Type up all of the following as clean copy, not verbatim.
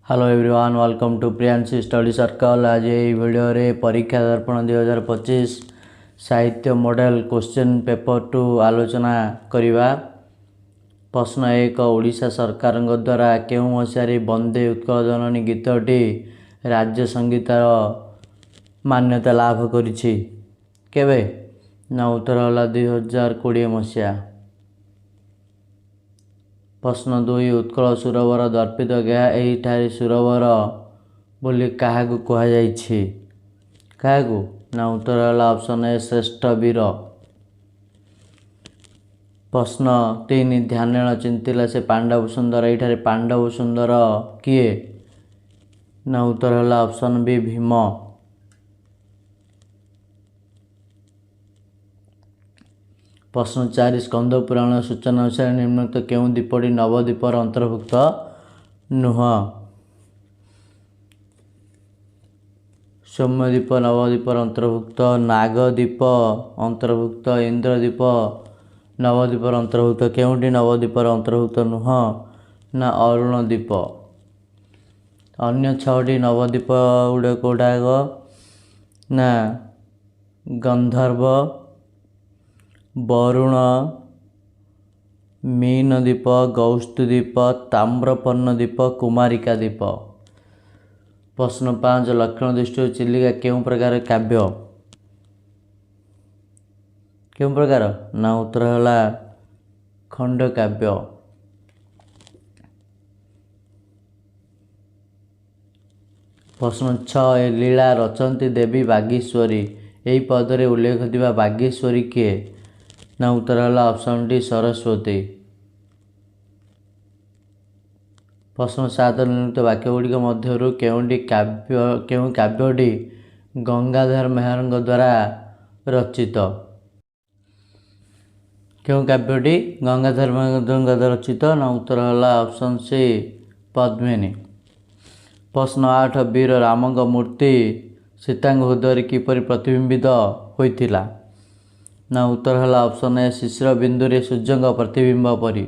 Hello everyone, welcome to Priyanshi Study Circle. ଆଜି ଏହି ଭିଡ଼ିଓରେ ପରୀକ୍ଷା ଦର୍ପଣ 2025 ସାହିତ୍ୟ ମଡ଼େଲ କ୍ୱେଶ୍ଚିନ୍ ପେପର୍ 2 ଆଲୋଚନା କରିବା। ପ୍ରଶ୍ନ 1, ଓଡ଼ିଶା ସରକାରଙ୍କ ଦ୍ୱାରା କେଉଁ ମସିହାରେ ବନ୍ଦେ ଉତ୍କଳ ଜନନୀ ଗୀତଟି ରାଜ୍ୟ ସଙ୍ଗୀତର ମାନ୍ୟତା ଲାଭ କରିଛି? କେବେ ନା ଉତ୍ତର ହେଲା 2020 ମସିହା। ପ୍ରଶ୍ନ 2, ଉତ୍କଳ ସୁରବର ଦର୍ପିତ ଗେହା, ଏହିଠାରେ ସୁରବର ବୋଲି କାହାକୁ କୁହାଯାଇଛି? କାହାକୁ ନା ଉତ୍ତର ହେଲା ଅପସନ୍ ଏ, ଶ୍ରେଷ୍ଠ ବୀର। ପ୍ରଶ୍ନ 3, ଧ୍ୟାନେଣ ଚିନ୍ତିଲା ସେ ପାଣ୍ଡବ ସୁନ୍ଦର, ଏଇଠାରେ ପାଣ୍ଡବ ସୁନ୍ଦର କିଏ? ନା ଉତ୍ତର ହେଲା ଅପସନ୍ ବି, ଭୀମ। ପ୍ରଶ୍ନ 4, ସ୍କନ୍ଦ ପୁରାଣ ସୂଚନା ଅନୁସାରେ ନିମ୍ନୋକ୍ତ କେଉଁ ଦ୍ୱୀପଟି ନବଦ୍ୱୀପର ଅନ୍ତର୍ଭୁକ୍ତ ନୁହଁ? ସୌମ୍ୟଦ୍ୱୀପ ନବଦ୍ୱୀପର ଅନ୍ତର୍ଭୁକ୍ତ, ନାଗଦ୍ୱୀପ ଅନ୍ତର୍ଭୁକ୍ତ, ଇନ୍ଦ୍ରଦ୍ୱୀପ ନବଦ୍ୱୀପର ଅନ୍ତର୍ଭୁକ୍ତ। କେଉଁଟି ନବଦ୍ୱୀପର ଅନ୍ତର୍ଭୁକ୍ତ ନୁହଁ? ନା ଅରୁଣ ଦ୍ୱୀପ। ଅନ୍ୟ 6ଟି ନବଦ୍ୱୀପ ଗୁଡ଼ିକ କେଉଁଟାକ? ନା ଗନ୍ଧର୍ବ, ବରୁଣ, ମୀନ ଦ୍ୱୀପ, ଗୌସ୍ତୁ ଦ୍ୱୀପ, ତାମ୍ରପର୍ଣ୍ଣ ଦ୍ୱୀପ, କୁମାରିକା ଦ୍ୱୀପ। ପ୍ରଶ୍ନ 5, ଲକ୍ଷଣ ଦୃଷ୍ଟିରୁ ଚିଲିକା କେଉଁ ପ୍ରକାର କାବ୍ୟ? କେଉଁ ପ୍ରକାର? ନା ଉତ୍ତର ହେଲା ଖଣ୍ଡକାବ୍ୟ। ପ୍ରଶ୍ନ 6, ଏ ଲୀଳା ରଚନ୍ତି ଦେବୀ ବାଗୀଶ୍ୱରୀ, ଏହି ପଦରେ ଉଲ୍ଲେଖ ଥିବା ବାଗୀଶ୍ୱରୀ କିଏ? ନା ଉତ୍ତର ହେଲା ଅପସନ୍ ଡି, ସରସ୍ୱତୀ। ପ୍ରଶ୍ନ 7, ନିମ୍ନଲିଖିତ ବାକ୍ୟ ଗୁଡ଼ିକ ମଧ୍ୟରୁ କେଉଁଟି କାବ୍ୟ, କେଉଁ କାବ୍ୟଟି ଗଙ୍ଗାଧର ମେହରଙ୍କ ଦ୍ୱାରା ରଚିତ? କେଉଁ କାବ୍ୟଟି ଗଙ୍ଗାଧର ମେହରଙ୍କ ଦ୍ୱାରା ରଚିତ? ନା ଉତ୍ତର ହେଲା ଅପସନ୍ ସି, ପଦ୍ମିନୀ। ପ୍ରଶ୍ନ 8, ବୀର ରାମଙ୍କ ମୂର୍ତ୍ତି ସୀତାଙ୍କ ହୃଦୟରେ କିପରି ପ୍ରତିବିମ୍ବିତ ହୋଇଥିଲା? ନା ଉତ୍ତର ହେଲା ଅପସନ୍ ଏ, ଶିଶିର ବିନ୍ଦୁରେ ସୂର୍ଯ୍ୟଙ୍କ ପ୍ରତିବିମ୍ବ ପରି।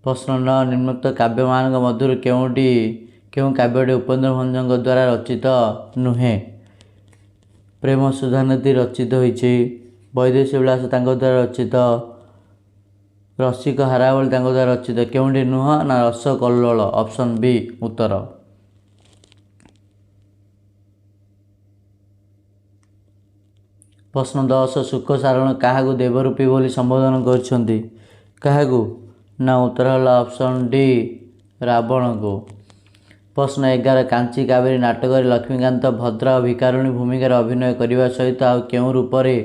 ପ୍ରଶ୍ନ 9, ନିମ୍ନୋକ୍ତ କାବ୍ୟମାନଙ୍କ ମଧ୍ୟରୁ କେଉଁଟି, କେଉଁ କାବ୍ୟଟି ଉପେନ୍ଦ୍ର ଭଞ୍ଜଙ୍କ ଦ୍ୱାରା ରଚିତ ନୁହେଁ? ପ୍ରେମ ସୁଧାନଦୀ ରଚିତ ହୋଇଛି, ବୈଦେଶୀ ବିଳାସ ତାଙ୍କ ଦ୍ୱାରା ରଚିତ, ରସିକ ହାରାବଳୀ ତାଙ୍କ ଦ୍ୱାରା ରଚିତ। କେଉଁଟି ନୁହଁ? ନା ରସକଲ୍ଲୋଳ, ଅପସନ୍ ବି ଉତ୍ତର। ପ୍ରଶ୍ନ 10, ଶୁକ ସାରଣ କାହାକୁ ଦେବରୂପୀ ବୋଲି ସମ୍ବୋଧନ କରିଛନ୍ତି? କାହାକୁ? ନା ଉତ୍ତର ହେଲା ଅପସନ୍ ଡି, ରାବଣକୁ। ପ୍ରଶ୍ନ 11, କାଞ୍ଚି କାବେରୀ ନାଟକରେ ଲକ୍ଷ୍ମୀକାନ୍ତ ଭଦ୍ରା ଓ ଭିକାରୁଣୀ ଭୂମିକାରେ ଅଭିନୟ କରିବା ସହିତ ଆଉ କେଉଁ ରୂପରେ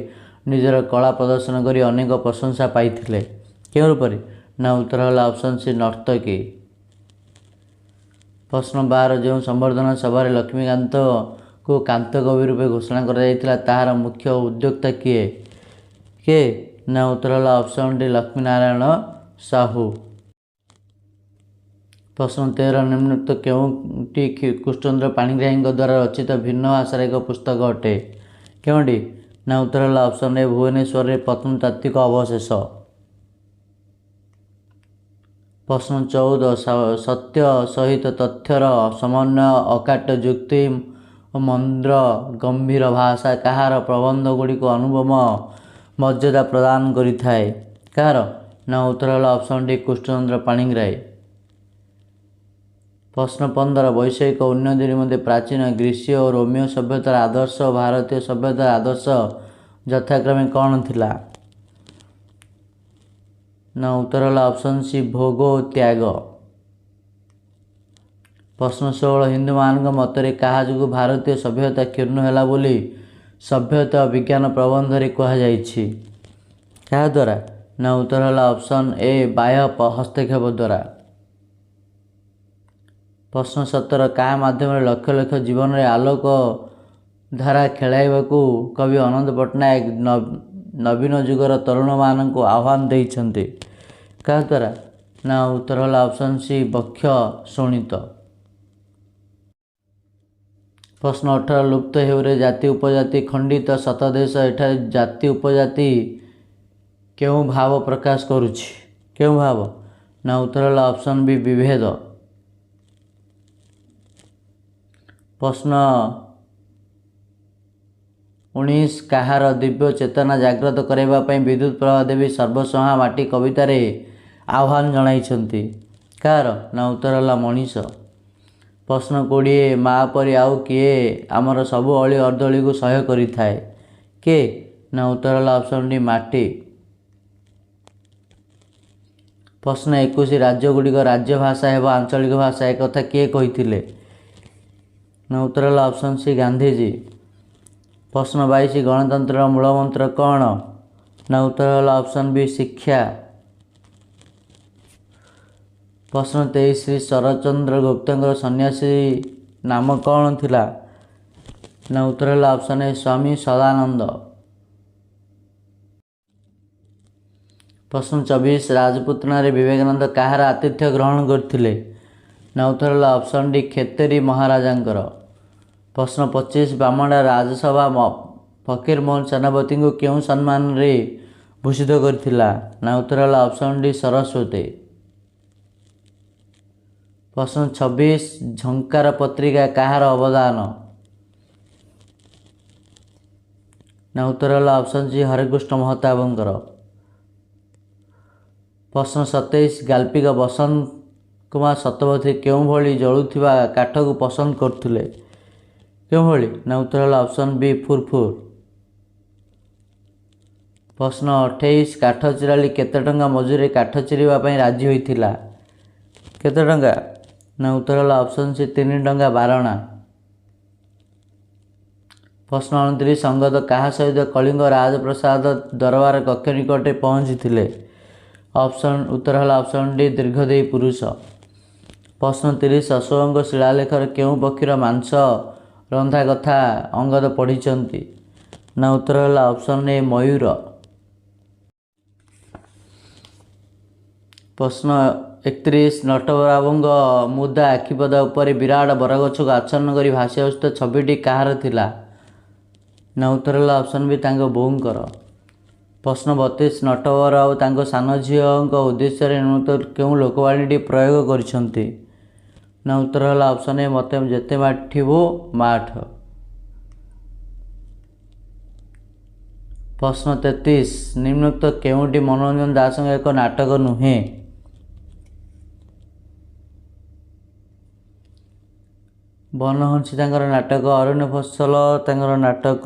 ନିଜର କଳା ପ୍ରଦର୍ଶନ କରି ଅନେକ ପ୍ରଶଂସା ପାଇଥିଲେ? କେଉଁ ରୂପରେ? ନା ଉତ୍ତର ହେଲା ଅପସନ୍ ସି, ନର୍ତ୍ତକୀ। ପ୍ରଶ୍ନ 12, ଯେଉଁ ସମ୍ବର୍ଦ୍ଧନା ସଭାରେ ଲକ୍ଷ୍ମୀକାନ୍ତଙ୍କୁ କାନ୍ତକବି ରୂପେ ଘୋଷଣା କରାଯାଇଥିଲା ତାହାର ମୁଖ୍ୟ ଉଦ୍ୟୋକ୍ତା କିଏ? କିଏ? ନା ଉତ୍ତର ହେଲା ଅପସନ୍ ଡି, ଲକ୍ଷ୍ମୀନାରାୟଣ ସାହୁ। ପ୍ରଶ୍ନ 13, ନିମ୍ନୋକ୍ତ କେଉଁଟି କୃଷ୍ଣଚନ୍ଦ୍ର ପାଣିଗ୍ରାହୀଙ୍କ ଦ୍ୱାରା ରଚିତ ଭିନ୍ନ ଭାଷାର ଏକ ପୁସ୍ତକ ଅଟେ? କେଉଁଟି? ନା ଉତ୍ତର ହେଲା ଅପସନ୍ ଏ, ଭୁବନେଶ୍ୱରରେ ପ୍ରତ୍ନତାତ୍ତ୍ୱିକ ଅବଶେଷ। ପ୍ରଶ୍ନ 14, ସତ୍ୟ ସହିତ ତଥ୍ୟର ସମନ୍ୱୟ, ଅକାଟ୍ୟ ଯୁକ୍ତି ଓ ମନ୍ଦ୍ର ଗମ୍ଭୀର ଭାଷା କାହାର ପ୍ରବନ୍ଧ ଗୁଡ଼ିକୁ ଅନୁପମ ମର୍ଯ୍ୟାଦା ପ୍ରଦାନ କରିଥାଏ? କାହାର? ନା ଉତ୍ତର ହେଲା ଅପସନ୍ ଡି, କୃଷ୍ଣଚନ୍ଦ୍ର ପାଣିଗ୍ରାହୀ। ପ୍ରଶ୍ନ 15, ବୈଷୟିକ ଉନ୍ନତି ନିମନ୍ତେ ପ୍ରାଚୀନ ଗ୍ରୀସୀୟ ଓ ରୋମୀୟ ସଭ୍ୟତାର ଆଦର୍ଶ ଓ ଭାରତୀୟ ସଭ୍ୟତାର ଆଦର୍ଶ ଯଥାକ୍ରମେ କ'ଣ ଥିଲା? ନା ଉତ୍ତର ହେଲା ଅପସନ୍ ସି, ଭୋଗ ଓ ତ୍ୟାଗ। ପ୍ରଶ୍ନ 16, ହିନ୍ଦୁମାନଙ୍କ ମତରେ କାହା ଯୋଗୁଁ ଭାରତୀୟ ସଭ୍ୟତା କ୍ଷୁଣ୍ଣ ହେଲା ବୋଲି ସଭ୍ୟତା ଓ ବିଜ୍ଞାନ ପ୍ରବନ୍ଧରେ କୁହାଯାଇଛି? କାହା ଦ୍ୱାରା? ନା ଉତ୍ତର ହେଲା ଅପସନ୍ ଏ, ବାହ୍ୟ ହସ୍ତକ୍ଷେପ ଦ୍ୱାରା। ପ୍ରଶ୍ନ 17, କାହା ମାଧ୍ୟମରେ ଲକ୍ଷ ଲକ୍ଷ ଜୀବନରେ ଆଲୋକ ଧାରା ଖେଳାଇବାକୁ କବି ଅନନ୍ତ ପଟ୍ଟନାୟକ ନବୀନ ଯୁଗର ତରୁଣମାନଙ୍କୁ ଆହ୍ୱାନ ଦେଇଛନ୍ତି? କାହା ଦ୍ୱାରା? ନା ଉତ୍ତର ହେଲା ଅପସନ୍ ସି, ବକ୍ଷ ଶୋଣିତ। ପ୍ରଶ୍ନ 18, ଲୁପ୍ତ ହେଉରେ ଜାତି ଉପଜାତି ଖଣ୍ଡିତ ଶତଦେଶ, ଏଠାରେ ଜାତି ଉପଜାତି କେଉଁ ଭାବ ପ୍ରକାଶ କରୁଛି? କେଉଁ ଭାବ? ନା ଉତ୍ତର ହେଲା ଅପସନ୍ ବି, ବିଭେଦ। ପ୍ରଶ୍ନ 19, କାହାର ଦିବ୍ୟ ଚେତନା ଜାଗ୍ରତ କରାଇବା ପାଇଁ ବିଦ୍ୟୁତ୍ ପ୍ରଭା ଦେବୀ ସର୍ବସଂହା ମାଟି କବିତାରେ ଆହ୍ୱାନ ଜଣାଇଛନ୍ତି? କାହାର? ନା ଉତ୍ତର ହେଲା ମଣିଷ। ପ୍ରଶ୍ନ 20, ମା ପରି ଆଉ କିଏ ଆମର ସବୁ ଅଳି ଅର୍ଦ୍ଦଳିକୁ ସହ୍ୟ କରିଥାଏ? କିଏ? ନା ଉତ୍ତର ହେଲା ଅପସନ୍ ଡି ମାଟି। ପ୍ରଶ୍ନ 21, ରାଜ୍ୟଗୁଡ଼ିକ ରାଜ୍ୟ ଭାଷା ହେବ ଆଞ୍ଚଳିକ ଭାଷା, ଏକଥା କିଏ କହିଥିଲେ? ନା ଉତ୍ତର ହେଲା ଅପସନ୍ ସି ଗାନ୍ଧିଜୀ। ପ୍ରଶ୍ନ 22, ଗଣତନ୍ତ୍ରର ମୂଳମନ୍ତ୍ର କ'ଣ? ନା ଉତ୍ତର ହେଲା ଅପସନ୍ ବି ଶିକ୍ଷା। ପ୍ରଶ୍ନ 23, ଶ୍ରୀ ଶରତଚନ୍ଦ୍ର ଗୁପ୍ତଙ୍କର ସନ୍ନ୍ୟାସୀ ନାମ କ'ଣ ଥିଲା? ନା ଉତ୍ତର ହେଲା ଅପସନ୍ ଏ ସ୍ୱାମୀ ସଦାନନ୍ଦ। ପ୍ରଶ୍ନ 24, ରାଜପୁତନାରେ ବିବେକାନନ୍ଦ କାହାର ଆତିଥ୍ୟ ଗ୍ରହଣ କରିଥିଲେ? ନା ଉତ୍ତର ହେଲା ଅପସନ୍ ଡି ଖେତେରୀ ମହାରାଜାଙ୍କର। ପ୍ରଶ୍ନ 25, ବାମଣ୍ଡା ରାଜସଭା ଫକୀରମୋହନ ସେନାପତିଙ୍କୁ କେଉଁ ସମ୍ମାନରେ ଭୂଷିତ କରିଥିଲା? ନା ଉତ୍ତର ହେଲା ଅପସନ୍ ଡି ସରସ୍ୱତୀ। ପ୍ରଶ୍ନ 26, ଝଙ୍କାର ପତ୍ରିକା କାହାର ଅବଦାନ? ନା ଉତ୍ତର ହେଲା ଅପସନ୍ ସି ହରେକୃଷ୍ଣ ମହତାବଙ୍କର। ପ୍ରଶ୍ନ 27, ଗାଳ୍ପିକ ବସନ୍ତ କୁମାର ଶତପଥୀ କେଉଁଭଳି ଜଳୁଥିବା କାଠକୁ ପସନ୍ଦ କରୁଥିଲେ? କେଉଁଭଳି? ନା ଉତ୍ତର ହେଲା ଅପସନ୍ ବି ଫୁରଫୁର। ପ୍ରଶ୍ନ 28, କାଠ ଚିରାଳି କେତେ ଟଙ୍କା ମଜୁରୀରେ କାଠ ଚିରିବା ପାଇଁ ରାଜି ହୋଇଥିଲା? କେତେ ଟଙ୍କା? ନା ଉତ୍ତର ହେଲା ଅପସନ୍ ସି 3 ଟଙ୍କା 12 ଅଣା। ପ୍ରଶ୍ନ 29, ଅଙ୍ଗଦ କାହା ସହିତ କଳିଙ୍ଗ ରାଜପ୍ରସାଦ ଦରବାର କକ୍ଷ ନିକଟରେ ପହଞ୍ଚିଥିଲେ? ଅପସନ୍ ଉତ୍ତର ହେଲା ଅପସନ୍ ଡି ଦୀର୍ଘଦେହୀ ପୁରୁଷ। ପ୍ରଶ୍ନ 30, ଅଶୋକଙ୍କ ଶିଳାଲେଖରେ କେଉଁ ପକ୍ଷୀର ମାଂସ ରନ୍ଧା କଥା ଅଙ୍ଗଦ ପଢ଼ିଛନ୍ତି? ନା ଉତ୍ତର ହେଲା ଅପସନ୍ ଏ ମୟୂର। ପ୍ରଶ୍ନ 31, ନଟବରବାବୁଙ୍କ ମୁଦା ଆଖିପତା ଉପରେ ବିରାଟ ବରଗଛକୁ ଆଚ୍ଛନ୍ନ କରି ଭାସି ଆସୁଥିବା ଛବିଟି କାହାର ଥିଲା? ନା ଉତ୍ତର ହେଲା ଅପସନ୍ ବି ତାଙ୍କ ବୋଉଙ୍କର। ପ୍ରଶ୍ନ 32, ନଟବର ବାବୁ ତାଙ୍କ ସାନ ଝିଅଙ୍କ ଉଦ୍ଦେଶ୍ୟରେ ନିମ୍ନୋକ୍ତ କେଉଁ ଲୋକବାଣୀଟି ପ୍ରୟୋଗ କରିଛନ୍ତି? ନା ଉତ୍ତର ହେଲା ଅପସନ୍ ଏ ମୋତେ ଯେତେ ମାଠିବୁ ମାଠ। ପ୍ରଶ୍ନ 33, ନିମ୍ନୋକ୍ତ କେଉଁଟି ମନୋରଞ୍ଜନ ଦାସଙ୍କ ଏକ ନାଟକ ନୁହେଁ? ବନହଂସୀ ତାଙ୍କର ନାଟକ, ଅରଣ୍ୟ ଫସଲ ତାଙ୍କର ନାଟକ,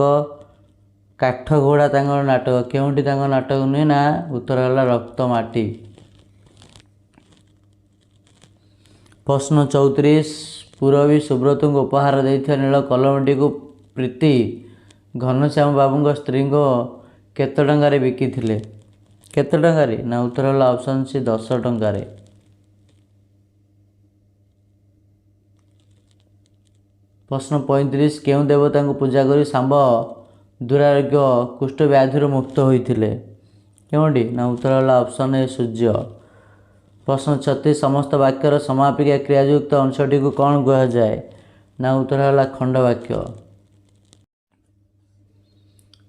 କାଠଘୋଡ଼ା ତାଙ୍କର ନାଟକ। କେଉଁଟି ତାଙ୍କ ନାଟକ ନୁହେଁ? ନା ଉତ୍ତର ହେଲା ରକ୍ତ ମାଟି। ପ୍ରଶ୍ନ 34, ପୂରବୀ ସୁବ୍ରତଙ୍କୁ ଉପହାର ଦେଇଥିବା ନୀଳ କଲମଟିକୁ ପ୍ରୀତି ଘନଶ୍ୟାମ ବାବୁଙ୍କ ସ୍ତ୍ରୀଙ୍କ କେତେ ଟଙ୍କାରେ ବିକିଥିଲେ? କେତେ ଟଙ୍କାରେ? ନା ଉତ୍ତର ହେଲା ଅପସନ୍ ସି 10 ଟଙ୍କାରେ। ପ୍ରଶ୍ନ 35, କେଉଁ ଦେବତାଙ୍କୁ ପୂଜା କରି ଶାମ୍ବ ଦୁରାରୋଗ୍ୟ କୁଷ୍ଠ ବ୍ୟାଧିରୁ ମୁକ୍ତ ହୋଇଥିଲେ? କେଉଁଟି? ନା ଉତ୍ତର ହେଲା ଅପସନ୍ ଏ ସୂର୍ଯ୍ୟ। ପ୍ରଶ୍ନ 36, ସମସ୍ତ ବାକ୍ୟର ସମାପିକା କ୍ରିୟାଯୁକ୍ତ ଅଂଶଟିକୁ କ'ଣ କୁହାଯାଏ? ନା ଉତ୍ତର ହେଲା ଖଣ୍ଡବାକ୍ୟ।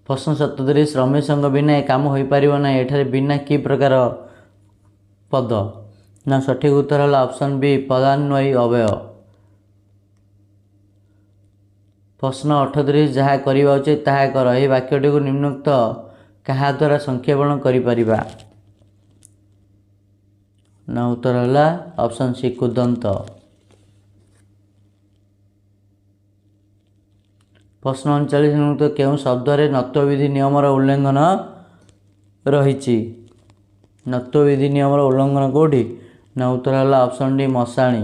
ପ୍ରଶ୍ନ 37, ରମେଶଙ୍କ ବିନା ଏ କାମ ହୋଇପାରିବ ନାହିଁ, ଏଠାରେ ବିନା କି ପ୍ରକାର ପଦ? ନା ସଠିକ୍ ଉତ୍ତର ହେଲା ଅପସନ୍ ବି ପଦାନ୍ୱୟୀ ଅବ୍ୟୟ। ପ୍ରଶ୍ନ 38, ଯାହା କରିବା ଉଚିତ ତାହା କର, ଏହି ବାକ୍ୟଟିକୁ ନିମ୍ନୋକ୍ତ କାହା ଦ୍ୱାରା ସଂକ୍ଷେପଣ କରିପାରିବା? ନା ଉତ୍ତର ହେଲା ଅପସନ୍ ସି କୁଦନ୍ତ। ପ୍ରଶ୍ନ 39, ନିମ୍ନୋକ୍ତ କେଉଁ ଶବ୍ଦରେ ନତ୍ୱବିଧି ନିୟମର ଉଲ୍ଲଂଘନ ରହିଛି? ନତ୍ୱବିଧି ନିୟମର ଉଲ୍ଲଂଘନ କେଉଁଠି? ନା ଉତ୍ତର ହେଲା ଅପସନ୍ ଡି ମଶାଣି।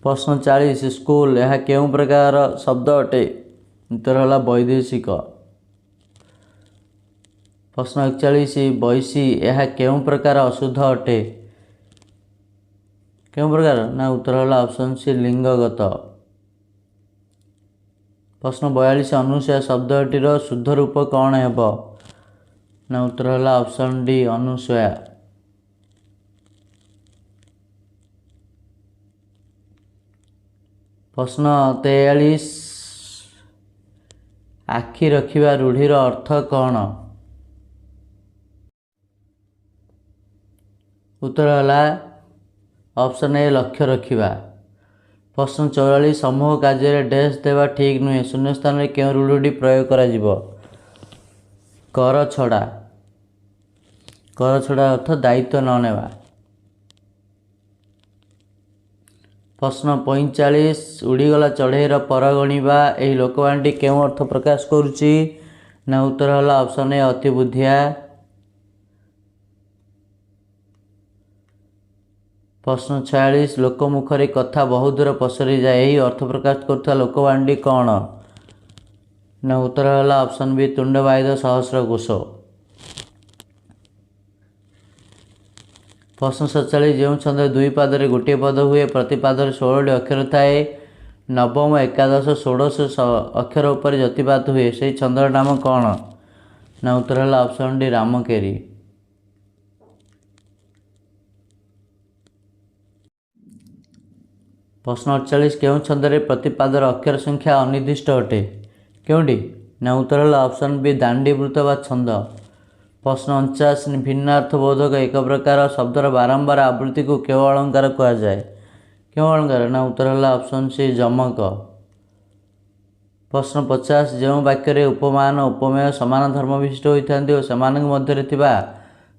ପ୍ରଶ୍ନ 40, ସ୍କୁଲ ଏହା କେଉଁ ପ୍ରକାର ଶବ୍ଦ ଅଟେ? ଉତ୍ତର ହେଲା ବୈଦେଶିକ। ପ୍ରଶ୍ନ 41, ବୈଶୀ ଏହା କେଉଁ ପ୍ରକାର ଅଶୁଦ୍ଧ ଅଟେ? କେଉଁ ପ୍ରକାର? ନା ଉତ୍ତର ହେଲା ଅପସନ୍ ସି ଲିଙ୍ଗଗତ। ପ୍ରଶ୍ନ 42, ଅନୁସୂୟା ଶବ୍ଦଟିର ଶୁଦ୍ଧ ରୂପ କ'ଣ ହେବ? ନା ଉତ୍ତର ହେଲା ଅପସନ୍ ଡି ଅନୁସୂୟା। ପ୍ରଶ୍ନ 43, ଆଖି ରଖିବା ରୂଢ଼ିର ଅର୍ଥ କ'ଣ? ଉତ୍ତର ହେଲା ଅପସନ୍ ଏ ଲକ୍ଷ୍ୟ ରଖିବା। ପ୍ରଶ୍ନ 44, ସମୂହ କାର୍ଯ୍ୟରେ ଡ୍ୟାସ୍ ଦେବା ଠିକ୍ ନୁହେଁ, ଶୂନ୍ୟ ସ୍ଥାନରେ କେଉଁ ରୂଢ଼ିଟି ପ୍ରୟୋଗ କରାଯିବ? କର ଛଡ଼ା। କର ଛଡ଼ା ଅର୍ଥ ଦାୟିତ୍ୱ ନ ନେବା। ପ୍ରଶ୍ନ 45, ଉଡ଼ିଗଲା ଚଢ଼େଇର ପର ଗଣିବା, ଏହି ଲୋକବାଣୀଟି କେଉଁ ଅର୍ଥ ପ୍ରକାଶ କରୁଛି? ନା ଉତ୍ତର ହେଲା ଅପସନ୍ ଏ, ଅତି ବୁଦ୍ଧିଆ। ପ୍ରଶ୍ନ 46, ଲୋକମୁଖରେ କଥା ବହୁ ଦୂର ପସରିଯାଏ, ଏହି ଅର୍ଥ ପ୍ରକାଶ କରୁଥିବା ଲୋକବାଣୀଟି କ'ଣ? ନା ଉତ୍ତର ହେଲା ଅପସନ୍ ବି, ତୁଣ୍ଡବାଇଦ ସହସ୍ର କୋଷ। ପ୍ରଶ୍ନ 47, ଯେଉଁ ଛନ୍ଦରେ 2 ପାଦରେ ଗୋଟିଏ ପଦ ହୁଏ, ପ୍ରତି ପାଦରେ 16ଟି ଅକ୍ଷର ଥାଏ, ନବମ, ଏକାଦଶ, ଷୋଡ଼ଶ ଅକ୍ଷର ଉପରେ ଯତିପାତ ହୁଏ, ସେହି ଛନ୍ଦର ନାମ କ'ଣ? ନା ଉତ୍ତର ହେଲା ଅପସନ୍ ଡି, ରାମକେରି। ପ୍ରଶ୍ନ 48, କେଉଁ ଛନ୍ଦରେ ପ୍ରତିପାଦର ଅକ୍ଷର ସଂଖ୍ୟା ଅନିର୍ଦ୍ଦିଷ୍ଟ ଅଟେ? କେଉଁଟି? ନା ଉତ୍ତର ହେଲା ଅପସନ୍ ବି, ଦାଣ୍ଡିବୃତ୍ତ ବା ଛନ୍ଦ। ପ୍ରଶ୍ନ 49, ଭିନ୍ନାର୍ଥବୋଧକ ଏକ ପ୍ରକାର ଶବ୍ଦର ବାରମ୍ବାର ଆବୃତ୍ତିକୁ କେଉଁ ଅଳଙ୍କାର କୁହାଯାଏ? କେଉଁ ଅଳଙ୍କାର? ନା ଉତ୍ତର ହେଲା ଅପସନ୍ ସି, ଯମକ। ପ୍ରଶ୍ନ 50, ଯେଉଁ ବାକ୍ୟରେ ଉପମାନ ଉପମେୟ ସମାନ ଧର୍ମ ବିଶିଷ୍ଟ ହୋଇଥାନ୍ତି ଓ ସେମାନଙ୍କ ମଧ୍ୟରେ ଥିବା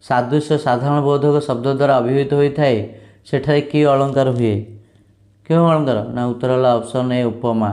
ସାଦୃଶ୍ୟ ସାଧାରଣ ବୋଧକ ଶବ୍ଦ ଦ୍ୱାରା ଅଭିହିତ ହୋଇଥାଏ, ସେଠାରେ କି ଅଳଙ୍କାର ହୁଏ? କେଉଁ ଅଳଙ୍କାର? ନା ଉତ୍ତର ହେଲା ଅପସନ୍ ଏ, ଉପମା।